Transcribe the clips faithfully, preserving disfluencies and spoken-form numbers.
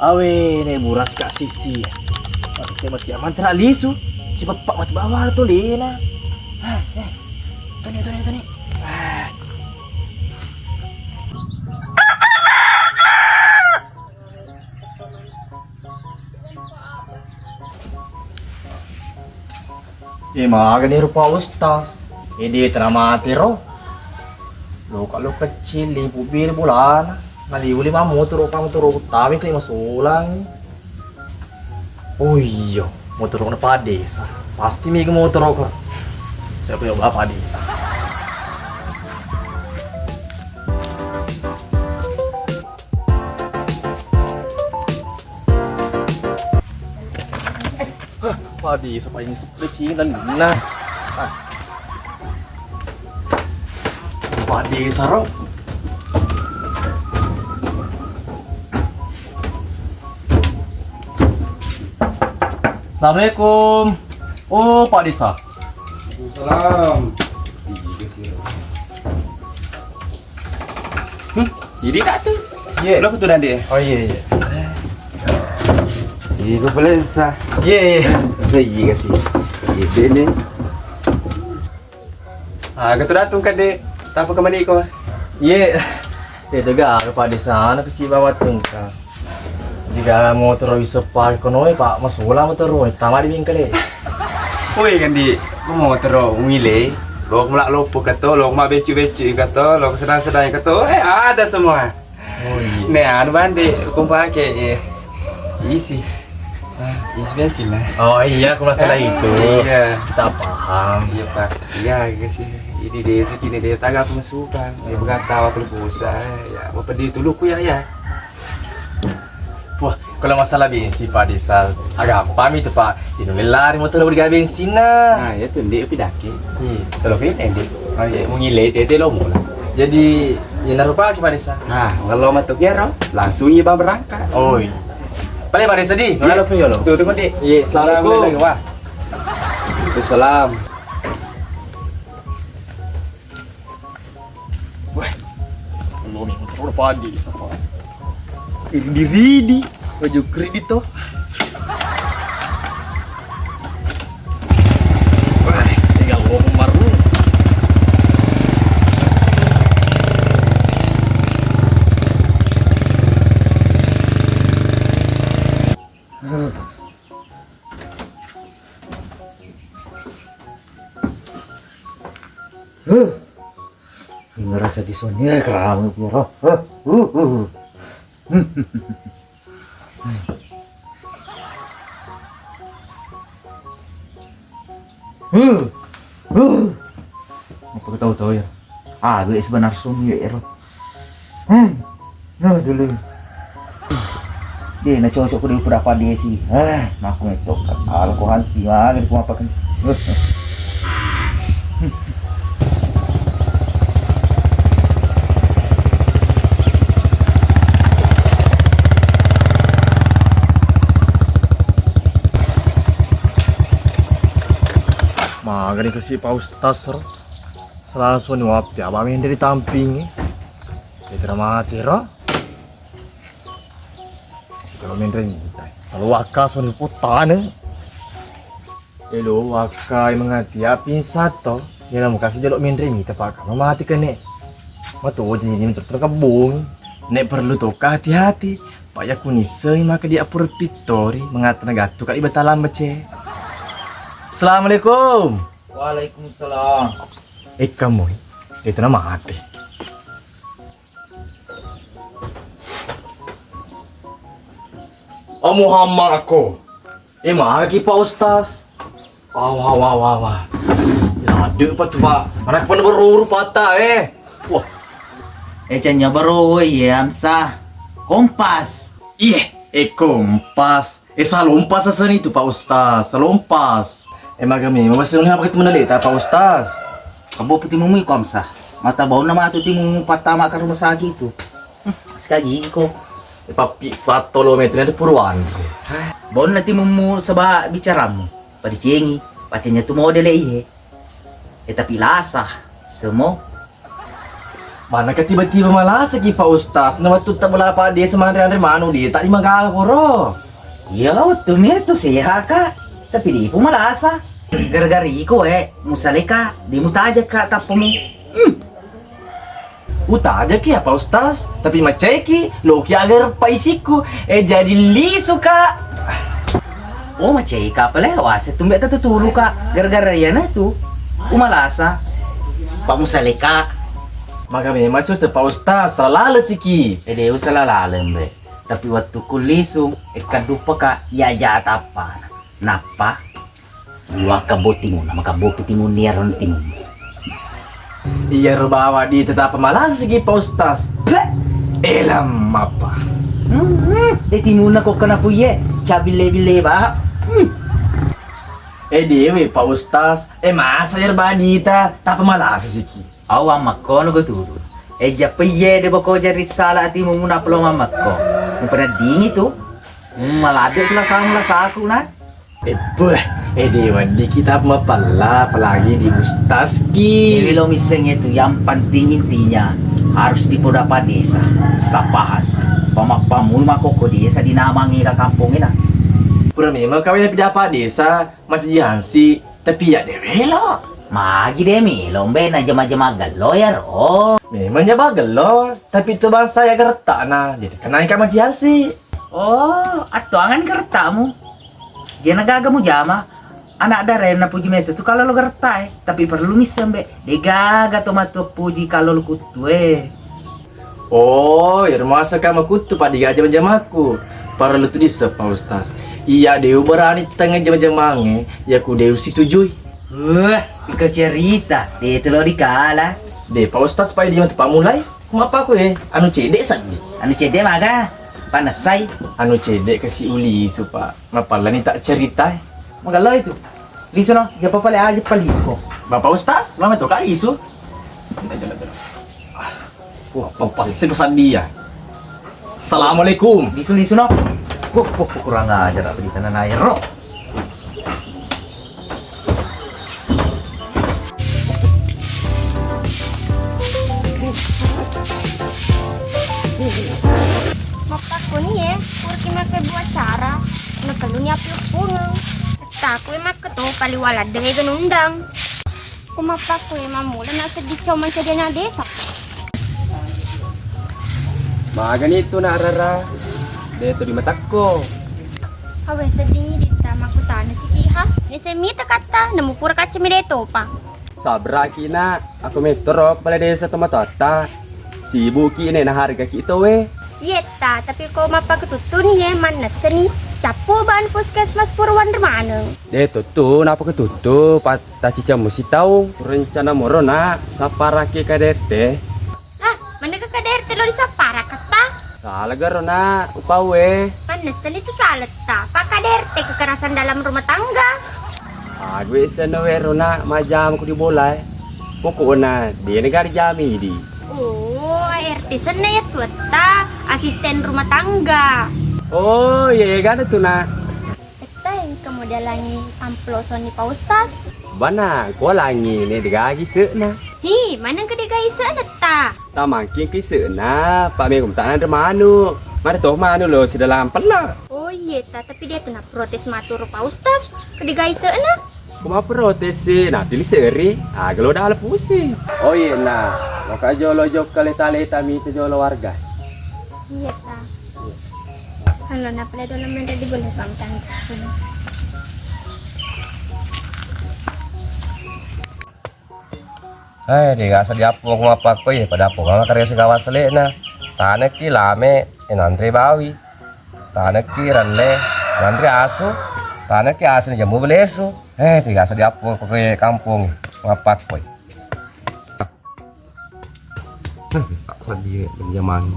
Awe, ne buras ka sisi. Mati, mati aman tera lisu. Cipeppa mati bawah tu dena. Ah, eh. Toni, toni, toni. Ah. Eh, magani rupa Ustaz. Eh, dia tena mati ro. Lo, kalau kecil, lipu bir bulana. Naliu lima motor, rupa motor, tawi ke lima solang. Oh iya, motor na Pak Desa. Pasti mi motor ko. Siapa ya Bapak Desa? Hah, Pak Desa, Pak ini sudah Cina, nah. Ah. Pak Desa, ro. Assalamualaikum. Oh, Pak Desa. Waalaikumsalam. Iya sih. Hmm, jadi tak tu. Iya. Lo kutu dandi. Oh iya, iya. Iya, gue boleh sah. Iya, iya. Saya iya kasih. Iya, ini. Ah, ketu datung kan, Dek. Tapa kemana iko? Iye, itu ga aga Pak Desa na kasi bawa tungka. Diga motor bisa pakai kono, Pak, masula motor, tama di bengkel. Woi, kan di motor ngile, lo mula lopo kato, lo ma becu-becu kato, lo sedang-sedang kato, eh, ada semua. Oh, iya. Nih, anu, Bang, di, aku pakai, eh, isi. Ah, isi bensin lah. Oh iya, aku masalah itu. Iya. Kita paham. Iya, Pak. Iya, iya sih. Ini desa kini dia taga aku masukkan. Dia pegang tawa aku lupa usah. Ya, apa dia tuluku ya, ya. Wah, kalau masalah bensin, Pak Desa, agak apa paham itu, Pak? Ini lari motor udah bensin nah. Nah, ya tuh, dia pidaki. Iya. Kalau kita, dia, oh, iya, mau ngilai, dia, dia lo mula. Jadi, ya narupa ki Pak Desa. Nah, kalau matu kiaro, langsung iya berangkat. Oh iya. Paling Pak Desa di, iya. Mana lo yolo? Tuh, tuh, Pak, di. Iya, assalamualaikum. Wah. Waalaikumsalam. Wah, lo nih, motor udah pagi, sapa? Ridi-ridi, baju kredit toh. Wah, tinggal ngomong baru. Huh. Ngerasa di sini, eh, kamu piro. Huh, huh, huh. Huh, huh. Apa kau tahu, tahu ya? Ah, gue sebenar sumi ya, Ero. Hmm. Nah, dulu. Deh, na cocok ku dulu berapa dia sih? Ah, aku itu kan. Kalau kau hansi, ah, gitu, apa kan? Magari kasi Pak Ustaz, ro. Selangsung ni wapi, apa main dari tamping. Kita mati, ro. Kalau main dari, kalau waka, soni putane. Elo wakkai mengati api sato. Iyana mukasi jolo menre mita, Pak, kamu mati kene. Matu wajini terus terkebung. Nek perlu toka hati-hati. Pak, ya kunisei maka dia pura pittori mengata nagattu kali batalam bace. Assalamualaikum. Waalaikumsalam. Eh, kamu itu nama mati. Oh, Muhammad aku. Eh, mana ki Pak Ustaz? Wah, wah, wah, wah, wah. Ya, aduh, Pak, tuh, Pak. Mana kapan baru patah, eh? Wah. Eh, canya baru, iya, Amsa. Kompas. Iya, eh, kompas. Eh, salompas asani itu, Pak Ustaz. Salompas. Eh, magami, mabasa apa kita menelita, Pak Ustaz? Kabo peti mumui, Komsa. Mata bauna matu timu patama ke rumah sakit itu. Hmm, sekali iko. Eh, papi, patolo metu nanti puruan. Hah? Bauna timumu seba bicaramu. Padicengi, pacenya tu modele ihe. Eh, tapi lasa, semo. Manaka tiba-tiba malasaki, Pak Ustaz? Na wettu tabbala Pak Desa manre-anre manu di, tadi magaga koro. Iya, wettu metu seha, Kak. Tapi dipu malasa. Gara-gara iko, eh, musaleka, di mutajaka tappamu. Hmm. Utajaki ya, Pak Ustaz, tapi maceki, loki agar paisikku, eh, jadi lisu, Kak. Oh, maceka pale, wase tumbe ka tutulu, Kak. Gara-gara iyana tu, umalasa. Pak musaleka. Maka memang susah, Pak Ustaz, salah laleng siki. Eh, de usah laleng, Be. Tapi wettu kullisu, eh, kaduppa, Kak, iya jata apa. Nappa, Dua kebbo timunna, makebbo timunna iyaro timunna. Iyaro bawa di tetap malasa sigi, Pak Ustaz. Bleh! Elam apa? Hmm, de timunna ko kena puye, cabille-bille ba. Hmm. Eh, dewe, Pak Ustaz. Eh, masa iyaro badita tapa malasa siki? Awa makkono go tudu. Eh, jappe iye de boko jari sala atimu muna pelo mamakko. Mupena dingi tu. Hmm, malade tu lasamu lasaku na. Eh, beh, eh, de wedding kita mapella, apalagi di ustaz ki. Dewe lo misseng itu, yang penting intinya harus dipoda pa desa. Sapahas. Pamappamu makoko desa di namangi ka kampung ina. Pura memang kawin pidapa desa, mati jansi, tapi ya de melo. Magi de melo, mbe na jama-jama gello ya ro. Memang jama gello, tapi tu bangsa ya geretak na, jadi kenai ka mati jansi. Oh, attuangan geretakmu. Jena gaga mujama, anak dara yang napuji metu tu kalau lo gerta e, tapi perlu misseng be, de gaga to matu puji kalau lo kuttu e. Oh, iyaro masa ka makuttu pa digaja majamaku. Parellu tu disseng, Pak Ustaz. Iya de uberani tengnga jama-jamangnge, iya ku de usitujui. Wah, iko cerita, de tu lo dikala. De, Pak Ustaz, pa idi matu pamulai. Mappaku e, anu cedde seddi. Anu cedde maga? Panessai. Anu cedde kasi ulisu, Pak. Mapallani tak cerita e. Magello itu. Lisu no, japa pale aja palisu ko. Bapak Ustaz, mama to ka lisu. Wah, pasti pesan dia. Assalamualaikum. Lisu, lisu no. Kuh, kuh, kuh, kurang ajar apa di tanah air roh. Mappakkoni e, puraki makkebbu acara, nakelluni appungeng. Takku e makketo pali waladde ega nundang. Ku mappakku e mammula na seddi cau mancadi anak desa. Magani tu nak rara, de tu di matakko. Awe seddingi ditta makkutana sikiha. Nese mita katta, nemu pura kacca mi de topa. Sabraki nak, aku metoro pale desa tomatoatta. Sibuki ne na harga ki to we. Iyetta, tapi ko mappakututtu ni ye mannesseni cappu ban puskesmas pura wanre maneng. De tuttu, napa kututtu, pat- Taciceng musi tau. Rencana moro na sapparaki K D R T. Ah, menneka K D R T lo disapparakatta? Sala garo na upau e. Mannessani tu saletta, pa K D R T kekerasan dalam rumah tangga. Ague senna wero na majama ku di bola e. Pokokna de negara jami di. Oh, A R T senna ya tuatta, asisten rumah tangga. Oh, iya, iya, gana tu na. Etta engka modelangi amploso ni Pak Ustaz. Bana, ko langi ne degagi se'na. Hi, maneng ke degagi se'na ta? Tamangking ke se'na, Pak Megum tak nanre manu. Mari toh manu lo sidalam pella. Oh iye ta, tapi dia tu na protes maturu Pak Ustaz. Ke degagi se'na? Kuma protes si, na pilih seri. Aga lo dalam pusing. Oh iye na, maka jolo jokka leta-leta mi ke jolo warga. Iya ta. Halo, napale dola menre di bulu pangkang. Eh, digasa diappong mappakko, iya, pada appong mama karya sigawa selekna. Tanekki lame, eh, nanre bawi. Tanekki relle, nanre asu. Tanekki asu ni jambu belesu. Eh, digasa diappong ko ke kampung mappakko. Heh, bisa sedih benjamin.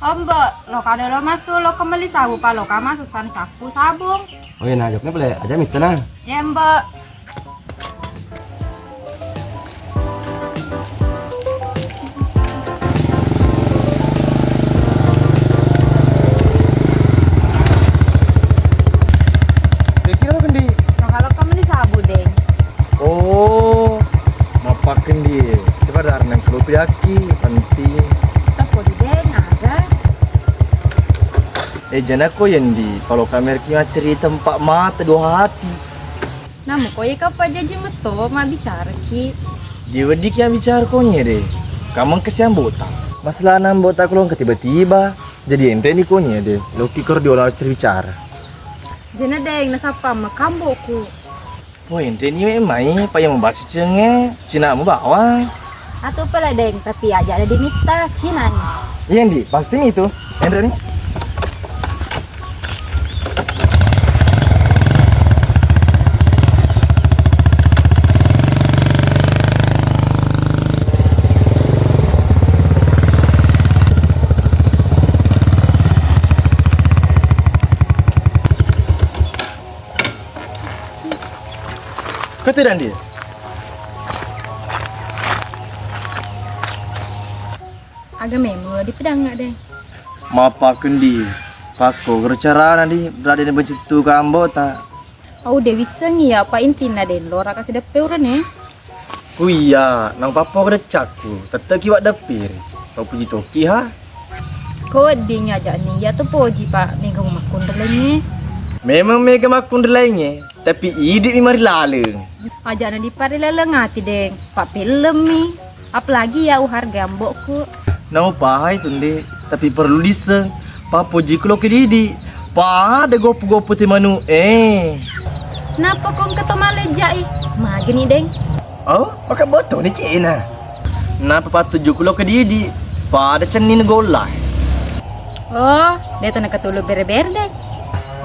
Ombo, lo kada lo masuk, lo kembali sabu pa lo kama susah cappu sabung. Oh iya, nah, jawabnya boleh aja minta nah. Ya, Mbok. Yaki penting. Toko di deng aga. Eh, jana ko Yendi, kalau kamerki maccerita empat mata dua hati. Namu ko ye kau pajaji meto mabbicara ki. Di wedi ki bicara ko nye de. Kamang kesiang bota. Masalah nang bota kulong ke tiba-tiba. Jadi ente ni ko nye de. Loki kor diola cerbicara. Jana deng nasapa makamboku. Woi, ente ni memai, pa yang membaca cenge, cina mu bawang. Atu pale deng, tapi aja ada dimitta, cina ni. Iya ndi, pasti ni itu. Ente ni. Kau tidak dia? Aga memang di pedang nggak deh? Mapa kendi? Pako gero carana di berada di bencettu kambota. Au de wissengi ya, apa intinna de lora kasi deppe urane. Ku iya, nang pappo gero cakku, tette ki wak deppiri. Tau puji toki ha. Ko wedding aja ni, ya tu poji pak, mega makkunrelenge. Memang mega makkunrelenge, tapi idi mi mari laleng. Aja na di pari laleng ati deng, pak film mi. Apalagi ya uharga ambokku. Nau pahai tunde, tapi perlu disseng. Pappojiku lo kedidi. Pada gopu-gopu te manu eh. Napa kong keto malejai? Mageni deng. Oh, maka boto ni cina. Napa patujuku lo kedidi? Pada cenni negola. Oh, de tona ketulu bere-bere deng.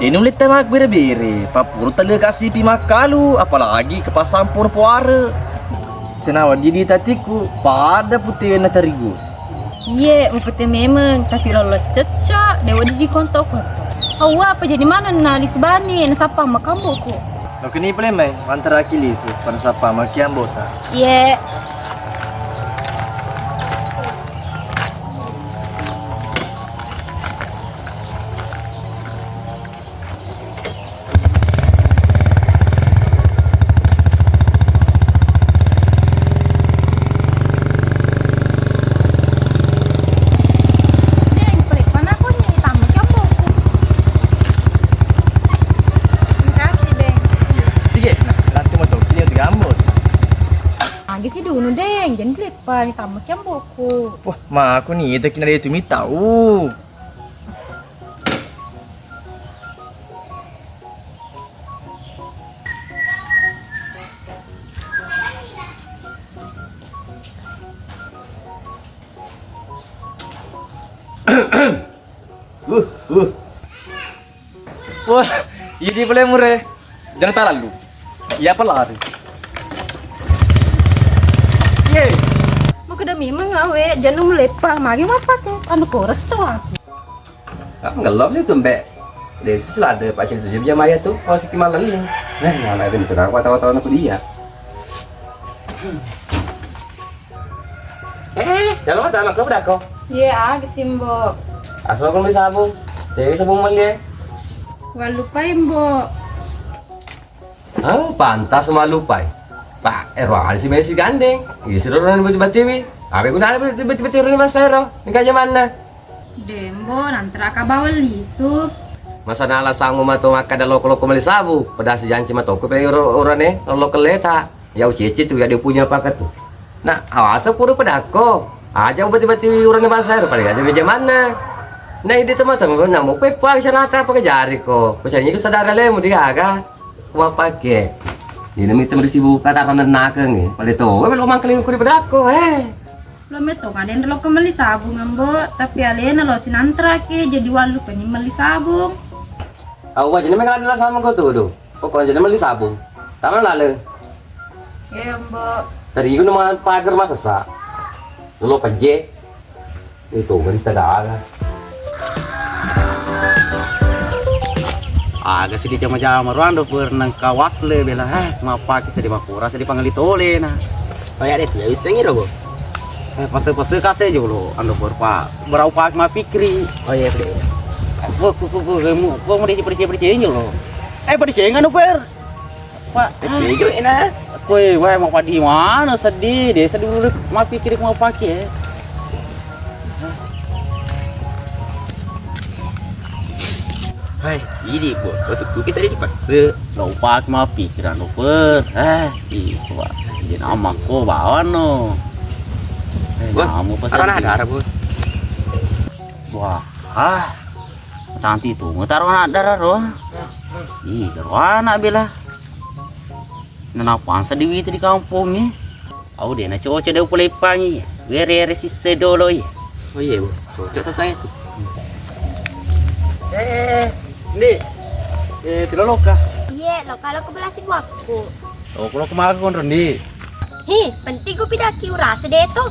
Dé nulle tamabbere-bere, pappuro tale kasipi makkalu, apalagi ke pasampur poare. Senawa didi tatiku, pada putena terigu. Iye, mupute memeng, tapi lolo cecca, dewa didi konto-konto. Awwa, apa jadi mana na lisu bani, nasappa makambuku. Lo keni pale mai, mantara ki lisu, pada sappa maki ambota. Iye. Deng, peleppan aku nyi, tambah campurku. Makasih, Deng. Sige, nah, nanti mau toki yang digambut. Agi si dunu, Deng, jangan peleppan, tambah campurku. Wah, ma aku nih, itu kena dia tumi tahu. Uh, uh. Wah, idi pale mure. Jangan talalu. Iya apa lari? Ye. Mau kedami mengawe, jangan melepa. Mari apa ke? Anu kores tuh aku. Ah, ngelom sih tumbe. Deh, selada pas itu dia jam ayah tuh, kalau si Kimal lagi. Eh, nggak ada itu, aku tahu-tahu aku dia. Eh, dalam mata anak lo berako? Iya, ah, kesimbo. Asal aku beli sabun. Jadi sabun meli. Walupai, Mbok. Oh, pantas malupai. Pak, ero ada si Messi gandeng. Iya, sudah orang beti-beti wi. Apa gunanya beti-beti orang masa ero? Nikah zamanna. Dembo, nantra ka bawang lisu. Masa nala sangu mato makkada loko-loko meli sabu, padahal sijanci matoko pe uro-, urane loko leta. Ya ucece tu ya dia punya paket tu. Nah, awasa pura pedako. Aja ubati-bati urane basa ero paling aja meja mana. Nah, ide teman-teman namo pe pa syarata apa kejari ko. Ko cari ke sadar lemu digaga. Wa pake. Ini mita merisi buka taran nakeng eh. Pada to, lo mangkeling kuri pedako eh. Lo meto ngaden lo ke meli sabung ambo, tapi alena lo sinantra ke jadi walu penyi meli sabung. Awa jadi mega adalah sama kau tuh do. Pokoknya jadi meli sabung. Taman lale. Iya ambo. Tadi itu nama pagar masa sa. Lo peje. Itu berita dagang. Aga sidi jama-jama ruang do pernah kawas le bela eh mapaki sedi makura sedi pangali tole na. Oh ya deh, ya bisa ngira bos. Eh pase-pase kase aja lo ando berpa berau paki mapikri. Oh iya deh. Kok kok kok kok mau mau desi percaya percaya lo. Eh percaya nggak no per. Pak. Itu itu enak. Koe wae mau padi mana sedih, de sedih dulu mappikkiri mau pake. Hai, ini bos, waktu kuki saya dipaksa. Lo upake mappikkirang lo per. Eh, iko, Pak. Jadi nama ko bawano. Eh, Bos, nama pas arona sedih. Ada, ada, Bos. Wah, ah. Cantik tu, mau taruh anak darah doang. Ih, taruh anak bela. Nenapang sediwi di kampung ni. Au de na cocok de upoleppangi. Were-were sisse dolo i. Oh iya, Bos. Cocok to saya tu. Eh, eh, eh. Ndi. Eh, tilo loka. Iye, loka lo ke belasi buakku. Oh, kalau kemarin kon Ndi. Hi, penting ku pidaki urasa de to.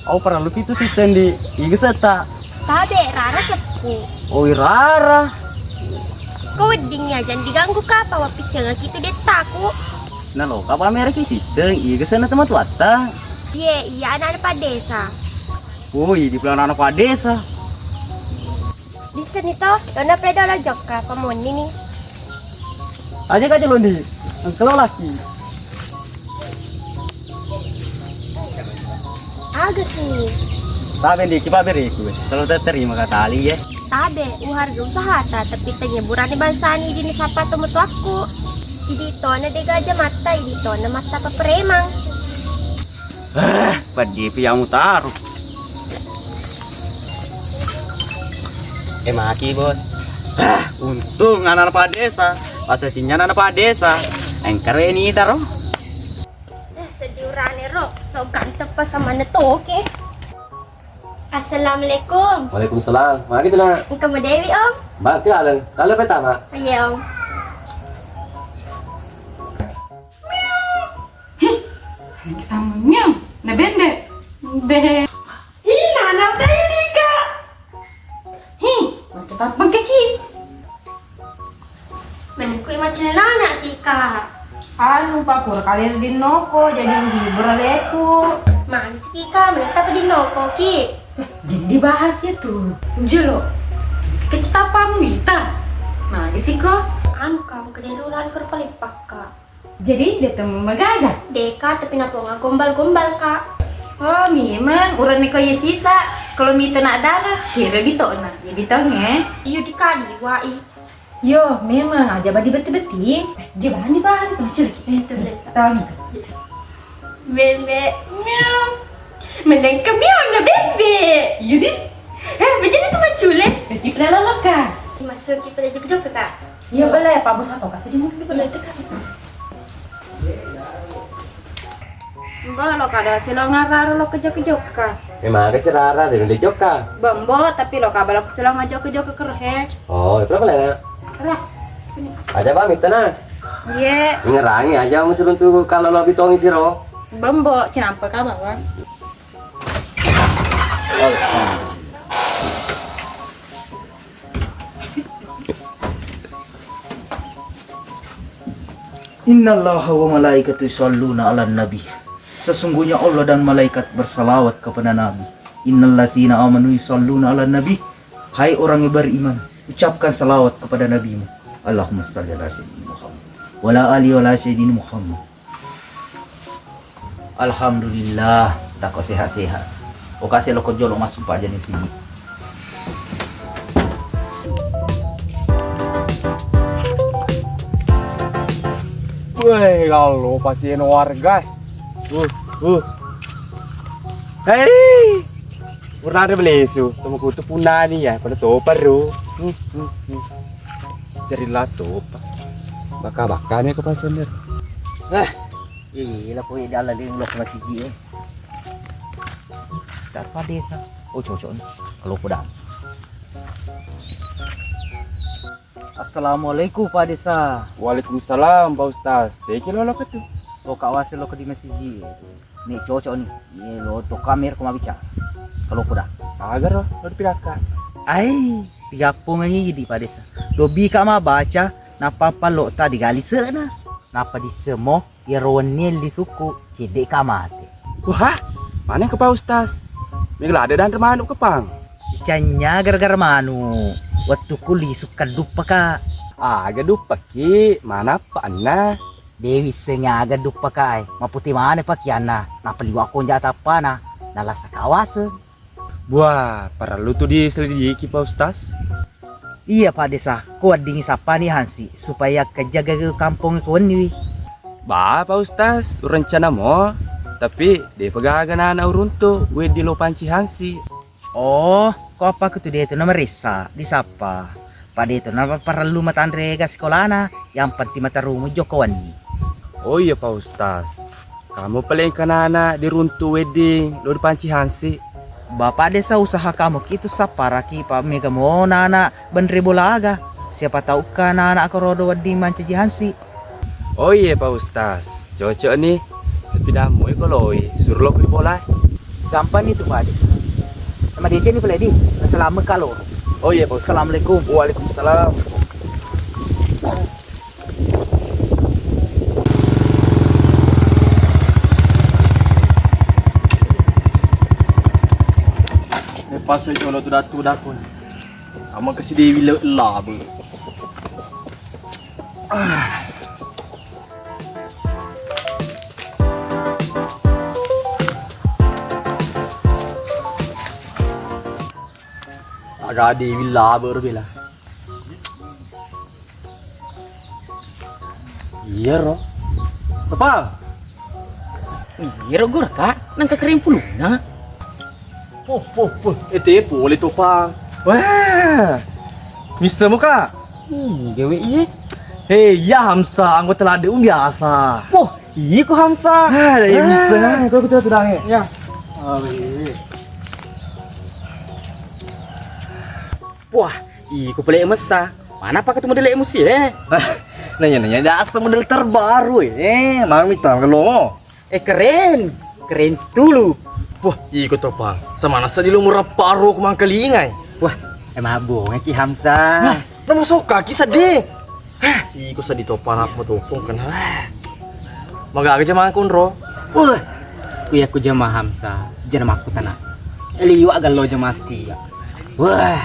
Au parellu pitu siseng di iga setta. Tabe rara sekku. Oi rara. Ko wedding ya jangan diganggu kapa wappiccengaki tu dettaku. Naloka pameraki siseng iga senna tematuatta. Ye, iya anak-anak padesa. Oi, di pelana anak padesa. Diseni to, dona pedolo jokka pamonni ni. Aja ka jelo Ndi, engkelo laki. Aga sini. Tabe Ndi, kipa bereku. Kalau terima kata Ali ya. Tabe, uharga usahata, tapi tanya burane bangsani dini sapa to metuakku. Idi tona de gaja matta, idi tona matta paperemang. Ah, peddi pi yang utaro. Eh, maki, Bos. Ah, untung anak-anak padesa. Pas cinya anak padesa. Engkare ni taro. Eh, sedih urane ro. So ganteng pas sama netoke. Assalamualaikum. Waalaikumsalam. Magi tu nak? Engka mau Dewi, Om. Mbak ke alen. Kalau pertama. Iya, Om. Hi, anak sama miau, na bembe. Be. Hi, nana tadi, Kak. Hi, macam apa kaki? Menekui macam nana ki, Kak. Anu, Pak, pura kalian di noko, jadi menghibur aleku. Mana sih, Kak? Mana tak di noko ki? Eh, jadi bahas ya tuh. Jelo. Kecita pamu ita. Mana sih kok? Anu, kamu kena dulu anu kerpalipak, Kak. Jadi, dia temu magaga? Deka, tapi naponga gombal-gombal, Kak. Oh, memang. Urane ko ye sisa, kalau mita nak darah, kira bitona. Ya bitong, eh. Iyo, di kadi, wai. Yo, memang. Aja badi beti-beti. Eh, dia bahan di bahan. Macam lagi. Eh, itu boleh, Kak. Tahu nih. Bebe, miau. Meneng ke miau na bebe. Yudi. Eh, begini tuh macule. Eh, di pelala loka. Masuk kita jok-jok, Kak. Iya, boleh, Pak Bos atau kasih di mobil boleh. Iya, tekan. Mbo, lo kada silonga rara lo kejo-kejoka. Memang ada si rara di jokka. Bembo, tapi lo kabalo silonga jokka-jokka kerohe. Oh, itu apa lah? Rah. Aja pamit tenang. Iya. Ngerangi aja musuh untuk kalau lo bitongi siro. Bembo, cinampa ka bawang. Innallaha wa malaikatu yusalluna ala nabi. Sesungguhnya Allah dan malaikat bersalawat kepada Nabi. Innallazina amanu yusalluna ala nabi. Hai orang yang beriman, ucapkan salawat kepada nabimu. Allahumma salli ala sayyidina Muhammad. Wa ala ali wa ala sayyidina Muhammad. Alhamdulillah, tako sehat-sehat. Okase loko jolo massumpajang sini. Weh, kalau pasien warga. Uh, uh. Hei, pernah ada belesu, temu kutu punani ya, pada toparu. Uh, uh, uh. Cerilla topa. Baka-baka ni ke pasien. Eh, Ih, la poi dalam deng lo kena siji, eh. Tarpa desa. Oh, cocok nih. Kalau pedang. Assalamualaikum, Pak Desa. Waalaikumsalam, Pak Ustaz. Teki lo lo ketu. Oh, Kak Wasil lo ke di masjid. Nih cocok nih. Nih lo to kamera ko mabicara. Kalau pedang. Agar lo, lo dipidaka. Ai, tiga pongan ini di Pak Desa. Dobi Kak ma baca, napa palo tadi gali sana. Napa di semo? Iyaro wennie lisukku, cedde'ka mate. Wah, maneng ke Pak Ustaz. Mega ladde danre manuk ke pang. Icannya gara-gara manu. Wettukku lisukka duppaka. Aga duppaki, manappa anna? Dewi sengaga duppa kae, maputi mana pakianna, napaliwa konja tappana, nalasa kawase. Buah, parellu tu diselidiki, Pak Ustaz. Iya, Pak Desa, ko weddingi sappani Hansi supaya kejaga kampong ko wenniwi. Ba, Pak Ustaz, urencana mo, tapi depa gaga nana uruntu wedding lo panci Hansi. Oh, ko apa kutu de tu namaressa disappa. Pada itu napa parellu matanre ga sekolana, yang penting matarumu joko wenni. Oh iya, Pak Ustaz. Kamu paling kanana diruntu wedding lo dipanci Hansi. Bapak Desa, usaha kamu kitu sapparaki, Pak, mega mo nana benre bolaga. Siapa tahu ka nana akorodo wedding mancaji Hansi. Oh iya, Pak Ustaz, cocok nih. Tapi damu iko loi, suruh lo beli bola. Gampang itu, Pak Desa. Nama D C nih, Pak Ledi. Assalamualaikum. Oh iya, Pak Ustaz. Assalamualaikum. Waalaikumsalam. Lepas saya colo tu datu dakun. Ama kasi Dewi le labe. Aga Dewi labe ro bela. Iya ro. Apa? Iyaro guraka nangka kering puluna. Poh, poh, poh. Ete pole Topang. Wah. Missemu ka? Ih, gawe iye. Hei, iya Hamsa, anggota ladde um biasa. Poh, iko Hamsa. Ah, ada yang bisa. Ah, kalau kita tudange. Ya. Oh, iya. Wah, iko pale messa. Mana pakai tu model emosi eh? Nanya-nanya dasar model terbaru eh. Mami tang lo. Eh, keren. Keren tulu. Wah, iko Topang. Samana sa di lo murah paro ku mangkalingai. Wah, emang bonge ki Hamsa. Wah, nomor soka ki sedih. Hah, iko sedih Topang apa Topong kena. Magaga jamang konro. Wah, ku ya ku jama Hamsa, jana makku tanah. Liwa gallo jamaku iya. Wah.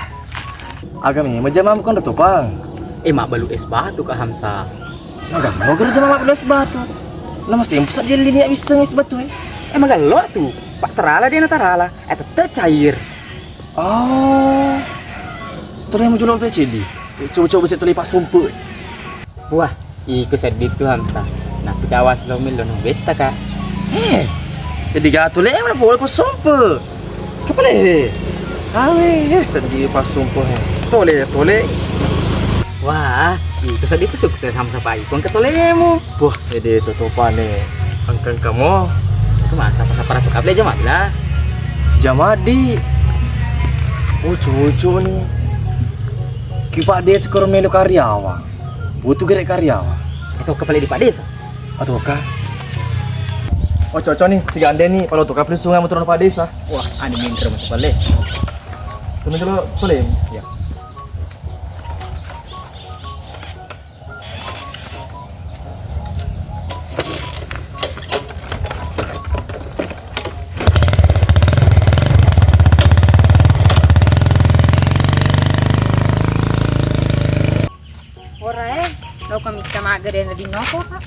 Aga memang jamamu konro Topang. Eh, mabbalu es batu ka Hamsa. Maga mau guru jama mabbalu es batu. Nama sempu sa jelli ni bisa es batu eh. Eh, magallo tu. Pak terala dia na terala. Eh, tetep cair. Oh. Terima jual P C D. Coba-coba saya tulis Pak Sumpuk. Wah, iko seddi tu Hamsa. Nappa cawas lo millo no betta ka. Eh, jadi gato le mana boleh ko sompe. Kepale he. Awe, eh, seddi pasumpe he. Tole, tole. Wah, iko seddi tu sukses Hamsa pai. Kong ketolemu. Wah, ede to topane. Engka-engka mo. Itu masa pas apa ratu kable aja mabila. Jamadi. Oh, cucu nih. Ki Pak Desa koro melo karyawan. Butuh gerek karyawan. Atau kepala di Pak Desa? Atau ka? Oh, cocok nih, si gande nih, kalau tukar pelusungan mau turun Pak Desa. Wah, ani minter mau pale. Turun dulu, pale. Ya. Ora eh, lo ka mita maga dena di noko ka.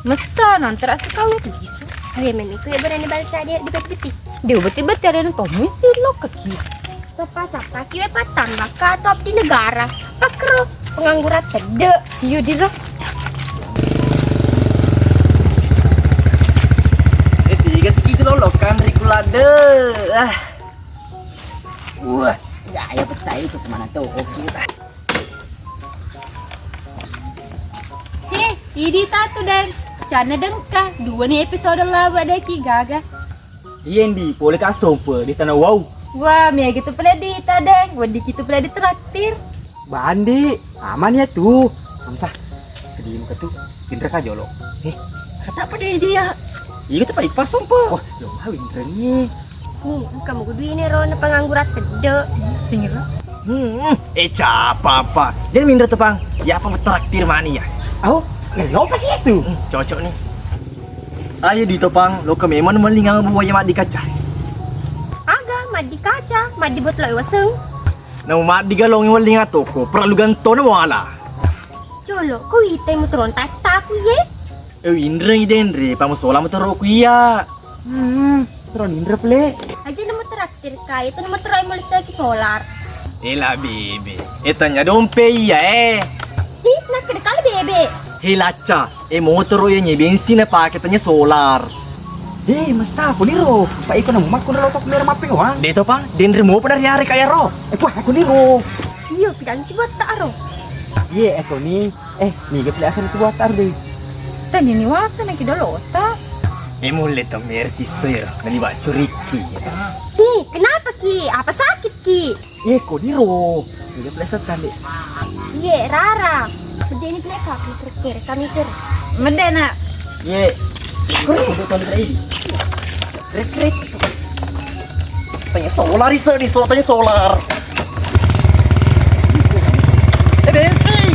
Messa nantara sekali tu bisu. Awe meni ku ya berani balsa dia di beti-beti. Dia beti-beti ada nang tomi si lo kaki. Sapa-sapa kiwe patang maka atau abdi negara. Pakro pengangguran tede. Iyo dira. Eh, tiga segitu lo lokan rikulade. Ah. Wah, gaya betai itu semana tuh. Oke, bah. Hi, idi tatu deng. Sana dengka, dua nih episode laba deki gaga. Iya ndi, pole ka sompe di tanah wau. Wah, mia gitu pale di tadeng, wedi gitu pale di traktir. Bandi, aman ya tu. Amsa, sedih muka tu. Pinter ka jolo. Eh, kata apa dia dia? Iya kita pai pas sompe. Wah, jauh winter nih. Nih, engka mugu duine ro na pengangguran tedde. Sing ro. Hmm, eh capa apa? Jadi mindre topang. Ya apa traktir mani ya? Au, ngello apa sih itu? Hmm, cocok nih. Ayo di topang, lo ke memang melingang buaya mat di kaca. Aga, mat di kaca, mat di botol waseng. Nau mat di galong welinga toko, perlu gantona wala. Jolo, ko wita motoro tatta ku ye? Eh, inreng denre, pa musola motoro ku iya. Hmm, toro ninre pale. Aja na motoro aktir ka, itu na motoro ai mulsa ki solar. Eh, la bebe. Eh, tanya dompe iya, eh. Hi, nakkeda kali bebe. Hei, lacca. Eh, motoro iya nye bensin na pake tanya solar. Hei, masa aku niro. Pak iko nemu makku nero tok mer mapping wang. De to, Pang. Denre mo pada riare kaya ro. Eh, puah, aku niro. Iyo, pidang si buat tak ro. Iye, aku ni. Eh, niga pilihan asal si buat tak ro deh. Tadi ni wasa na ki dolota. Eh, mulle to mer si sir. Nani bacuriki. Nih, kenapa ki? Apa sakit ki? Iye, ko diro. Iye, plesetan, Dek. Iye, rara. Bedeni plek kaki, kere-kere, kami kere. Mede, Nak. Iye. Kere, kudu tonton, Rei. Kere, kere. Tanya solar, iso, di so, tanya solar. Eh, bensin.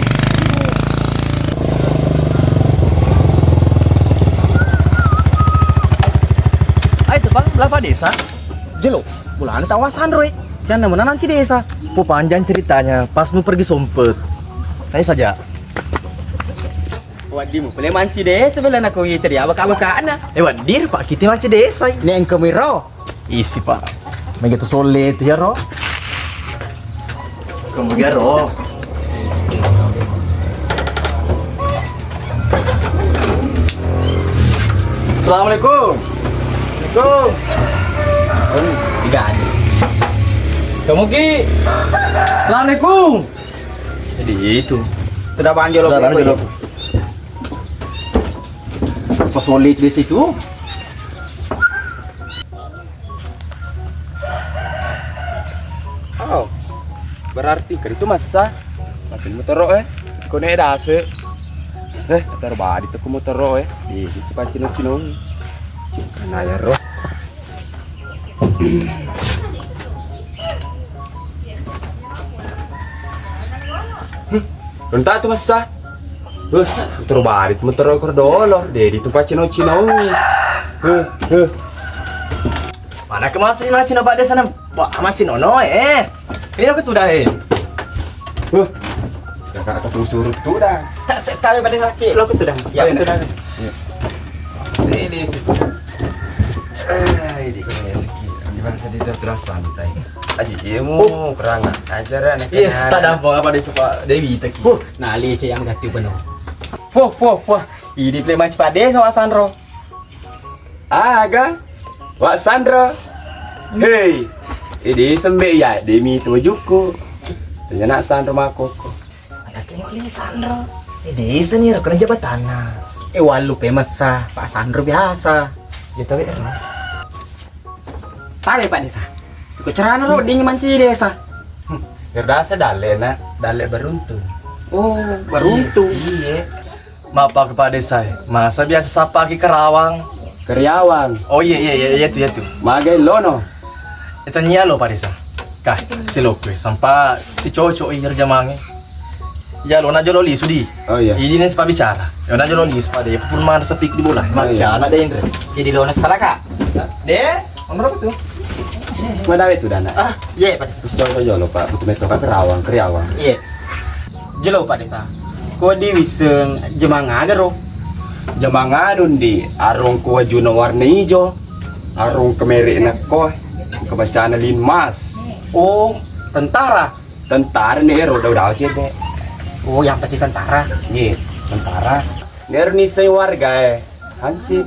Ayo, tuh, Bang, berapa desa? Jelo, mulane tawa sanro e. Sianna mena nanci desa. Ko panjang ceritanya, pas mu pergi sompet. Tanya saja. Waddimu, pele manci desa bela nako iya tadi abaka-bakana. Eh, waddir, Pak, kita manci desa. Ini engko miro. Isi, Pak. Mega tu sole tu ya, ro. Kamu garo. Assalamualaikum. Assalamualaikum. Oh, tiga ada. Kamu ki. Assalamualaikum. Jadi itu. Sudah banjir. Sudah banjir. Pas solid di situ. Oh, berarti kan itu masa. Mati motoro e. Kone dase. Eh, terbadi tuh motoro e. Di, di suka cino-cino. Nah, ya roh. Runta tu masa. Beh, motoro bari tu motoro kor dolo. Dedi tu pacino-cinoi. Beh, beh. Mana ke masih masih nampak dia sana? Wah, masih nono eh. Ini aku tuh dah eh. Beh. Kakak aku tuh surut tuh dah. Tak tak tapi pada sakit lo aku tuh dah. Ya aku tuh dah. Iya. Sini sih. Eh, di kau ya sakit. Di mana sedih terus santai. Aji, iya mu kurang ajar ya, nek. Iya, tak ada apa-apa deh, Pak Dewi, tak. Huh, nali cek yang gati penuh. Wah, wah, wah. Ini play match Pak Desa, Pak Sandro. Aga, Pak Sandro. Hei, ini sembe ya, demi tujuku. Tanya nak Sandro makoko. Anaknya mau li Sandro. Eh, desa nih, rokok jabatanna. Eh, walu pe messa, Pak Sandro biasa. Ya, tapi, eh. Tabe, Pak Desa. Ko carana ro, dingin manci desa. Hmm, biar dasa dalle, nak. Dalle beruntung. Oh, beruntung. Iya, iya. Maaf, Pak Desa. Masa biasa sapa ki Kerawang? Keriawang. Oh, iya, iya, iya, iya, itu, iya, itu. Magai lono. Itanya lo, Pak Desa. Kah, si lokwe, sampa si cocok i jamange. Iya, lo na jolo lisu di. Oh, iya. Ini nih, Pak bicara. Yo na jolo lisu, Pak, de. Pun mana sepi di bola. Oh, iya. Makanya, Dek, Indra. Jadi lo na salah, Kak? De, nomor apa tuh? Mana itu, Dana? Ah, iya, Pak Desa. Terus coba jolo, Pak. Butuh metode Kerawang, Keriawang. Iya. Jelo, Pak Desa. Ko di wiseng jemang aga ro? Jemang anu ndi, arung ko wajuna warna ijo, arung kemerek na ko, kebacana Linmas. Oh, tentara. Tentara ni ero, dau-dau cede. Oh, yang penting tentara. Iya, tentara. Ni ero ni sai warga e, hansip.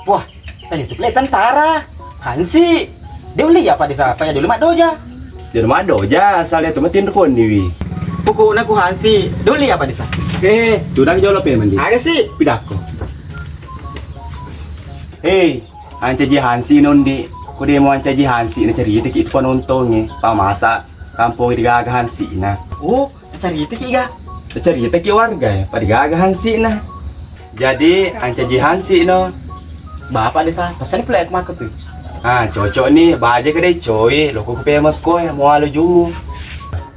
Wah, tadi tu pale tentara. Hansi. Dia beli apa desa? Apa ya dulu mak doja? Dia mak doja, asal dia tu metin rukun diwi. Pokoknya ku hansi. Dia beli apa desa? Eh, sudah jolo pe mandi. Aga sih? Pidakko. Hei, ancaji hansi nondi. Ko dia mau ancaji hansi na cerita ki penontonge. Pamasa kampung digaga hansi na. Oh, carita ki ga? Carita ki warga e, pada gaga hansi na. Jadi, ancaji hansi no. Bapak desa, pesan pula aku maka tu. Ah, cocok ni, baja kedai coy, loko ku pe mekko e, mau alo jumu.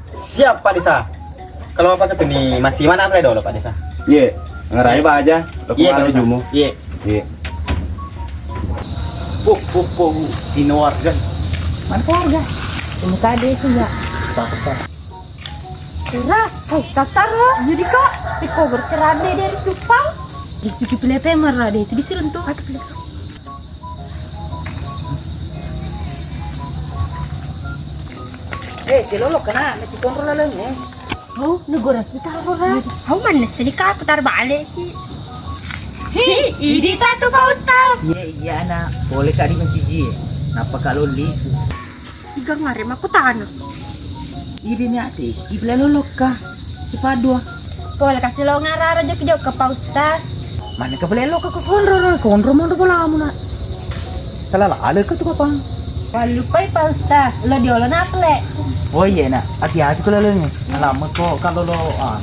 Siap, Pak Desa. Kalau Bapak ketemu masih mana pula dolo, Pak Desa? Iya, ngerai baja, loko mau alo jumu. Iya. Iya. Puh, puh, puh, ini warga. Mana warga? Ini tadi sih ya. Ura, hei, kasar lo. Jadi kok. Iko bercerande dari Jepang. Disuki pile pemera deh, itu disirentu. Atau pile. Eh, kelolo kena, na cikonro laleng eh. Oh, negara kita rora. Aku mana sini kak, putar balik ki. Hi, ini tak tuh Pak Ustaz. Iya, iya, nak. Boleh kak di masjid. Napa kak loli? Igang are makkutana. Idi ni ati, ibla lolokka sipadua. Pole kasi lo ngarara jokka-jokka Pak Ustaz. Mana ka pale lo ka konro, konro mondo bolamu nak. Salah lale ka tu kapang. Wallupai Pak Ustaz, lo diolo naple. Oh iya nak, hati-hati ko lalenge. Alamat ko kalau lo ah.